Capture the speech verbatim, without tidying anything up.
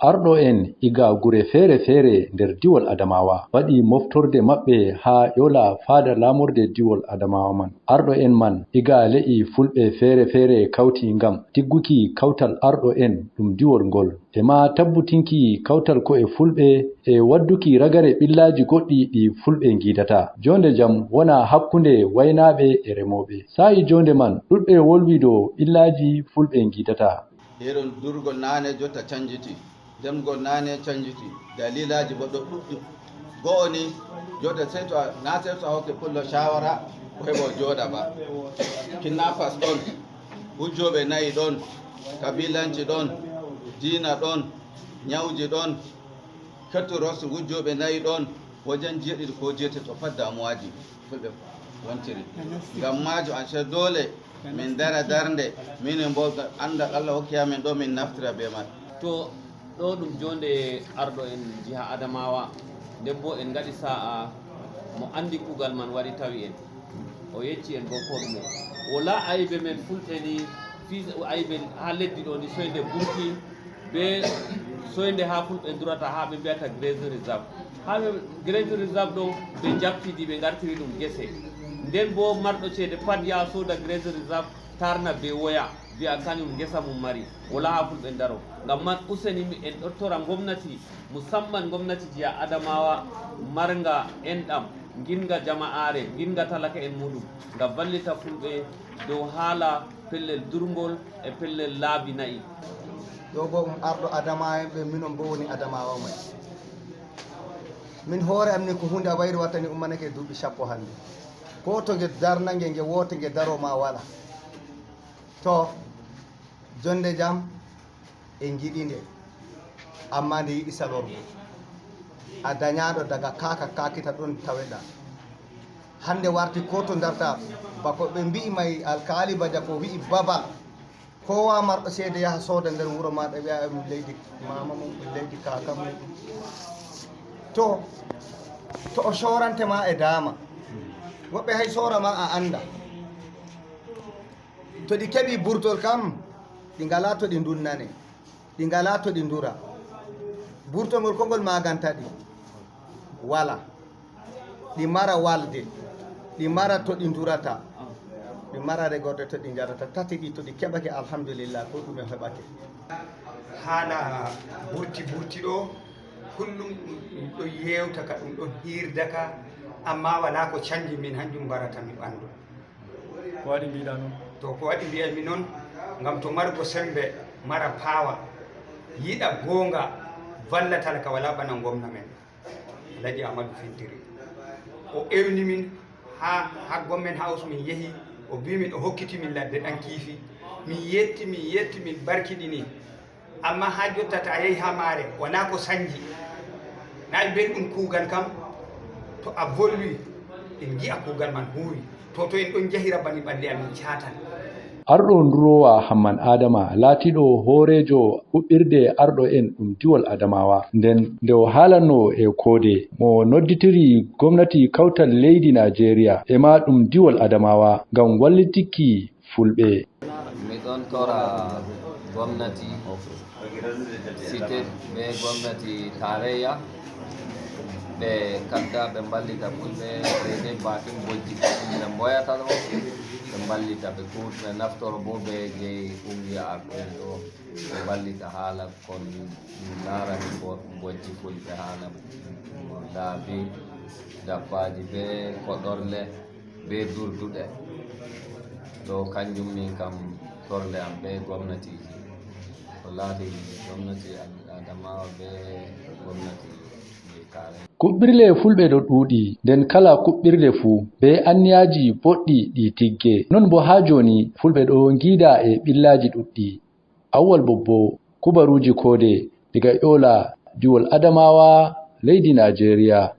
Arɗo en iga gure feere feere nder diwol Adamawa waɗi moftorde maɓɓe haa Yola faada laamorde diwol Adamawa man. Arɗo en man iga le'i fulɓe feere feere kawti ngam tigguki kawtal arɗo en ɗum diwol ngol, e ma tabbutinki kawtal ko'e fulɓe e wadduki ragare ɓillaaji goɗɗi ɗi fulɓe ngiidata. Joonde jam wona hakkunde waynaaɓe e remooɓe. Saa'i joonde man, ɗuɗɓe wolwi dow ɓillaaji fulɓe ngiidata. Irin durgol naane jotta canjiti, demgol naane canjiti, dalilaaji bo ɗo ɗuɗɗi. Go'o ni, jotta sey to a, na sey to a hokki pullo shawara, ko heɓo jooɗa ba. Kidnappers ɗon, wujjooɓe nayi ɗon, kabilanci ɗon, diina ɗon, nyawji ɗon, ketturos wujjooɓe nayi ɗon, wajen jeeɗiɗi ko jeeteto pat damuwaaji fulɓe wontiri. Ngam maajo, an sey doole min dara darnde, minen bo ga-, anndal Allah hokki amin ɗo, min naftira be man. To ɗo ɗum jonde arɗo en jiha Adamawa, nden bo en ngaɗi sa'a mo anndi kuugal man wari tawi en. O yecci en bo ko ɗume. Wala aybe men fulɓe ni, fii aybe haa leddi ɗo ni, soyde burki, be soyde haa fulɓe durata, haa ɓe mbiyata grazing reserve. Haa ɓe grazing reserve ɗo, ɓe njaɓtidi, ɓe ngartiri ɗum gese. Nden bo marɗo ceede pat yaha sooda grazing reserve, tarna be woya, wi'a kanyum ngesa mum mari. Wala haa fulɓe ndaro. Ngam man, useni mi en ɗo tora ngomnati, musamman ngomnati jiha Adamawa, marnga enɗam, nginnga jama'aare, nginnga talaka en muuɗum, nga vallita fulɓe dow haala pellel durngol e pellel laabi na'i. Ɗo bo um arɗo Adama'en ɓe, minon bo woni Adamawa may. Min hoore am ni, ko huunde a wayri wattani ummanake duuɓi sappo hannde. Ko to nge darna nge, nge woote nge daro ma wala. To, jonde jam, en ngiɗi nde, amma nde yiɗi salorgo. A dañaaɗo daga kaaka, kaakita ɗon taweɗa. Hannde warti ko to darta, bako ɓe mbi'i may alkaali Baja ko wi'i babal. Kowa marɗo ceede yaha sooda nder wuro ma, ɓe wi'a ɗum leydi mama mum, ɗum leydi kaaka mum. To, to o soorante ma e daama. Woɓɓe hay soora ma a annda. To ɗi keɓi burtol kam, ɗi ngalaa to ɗi ndunnane, ɗi ngalaa to ɗi ndura. Burtol ngol, ko ngol maaganta ɗi? Wala. Ɗi mara walde, ɗi mara to ɗi ndurata, ɗi mara regorde to ɗi njarata. Tati ɗi, to ɗi keɓake, alhamdulillah, ko ɗume heɓake. Haala burti burti ɗo, kullum ɗum ɗo yewta ka, ɗum ɗo hirda ka, amma wala ko canji min, hanjum mbarata mi ɓandu. Ko waɗi mbiɗa noon? To ko waɗi mbiyaymi noon, ngam to margo semmbe mara paawa, yiɗa goonga, valla talaka, wala bana ngomna men, Alhaji Amadou Fintiri. O ewni min haa, haa gommen house min yehi, o mbii min o hokkiti min ladde ɗan kiifi. Min yetti, min yetti, min barkiɗini. Amma haa jotta, to a yehi haa maare, wala ko sanji. Na e belɗum kuugal kam, to a volwi, en ngi'a kuugal man huuwi. To, to en ɗon njahira bani ɓalli amin caatan. Arɗo Ndurowa Hamman Adama, laatiiɗo hooreejo huɓɓirde arɗo en ɗum diwol Adamawa, nden nde o haalanno e koode, mo nodditiri gomnati kawtal leydi Najeriya e ma ɗum diwol Adamawa ngam wallitinki fulɓe. Mi ɗon tora gomnati site be gomnati tarayya, ɓe kadda ɓe mballita fulɓe, daidai bakin bojji ko ɗum ɓe mboyata ɗo, ɓe mballita ɓe kuut-, ɓe naftoro bo be jey kungiya arɗo en ɗo, ɓe mballita haala kon laarani bo-, bojji fulɓe, haala laabi, dabbaji be koɗorle. Be durduɗe. Ɗo kanjum min kam torle am be gomnatiiji. Ko laati gomnati Ad-, Adamawa be gomnati Kare. Kuɓɓirle fulɓe ɗo ɗuuɗi, nden kala kuɓɓirle fuu be anniyaaji boɗɗi ɗi tigge. Non bo haa jooni fulɓe ɗo ngiida e ɓillaaji ɗuɗɗi. Awwal Bobbo, kubaruuji koode diga Yola, diwol Adamawa, leydi Najeriya.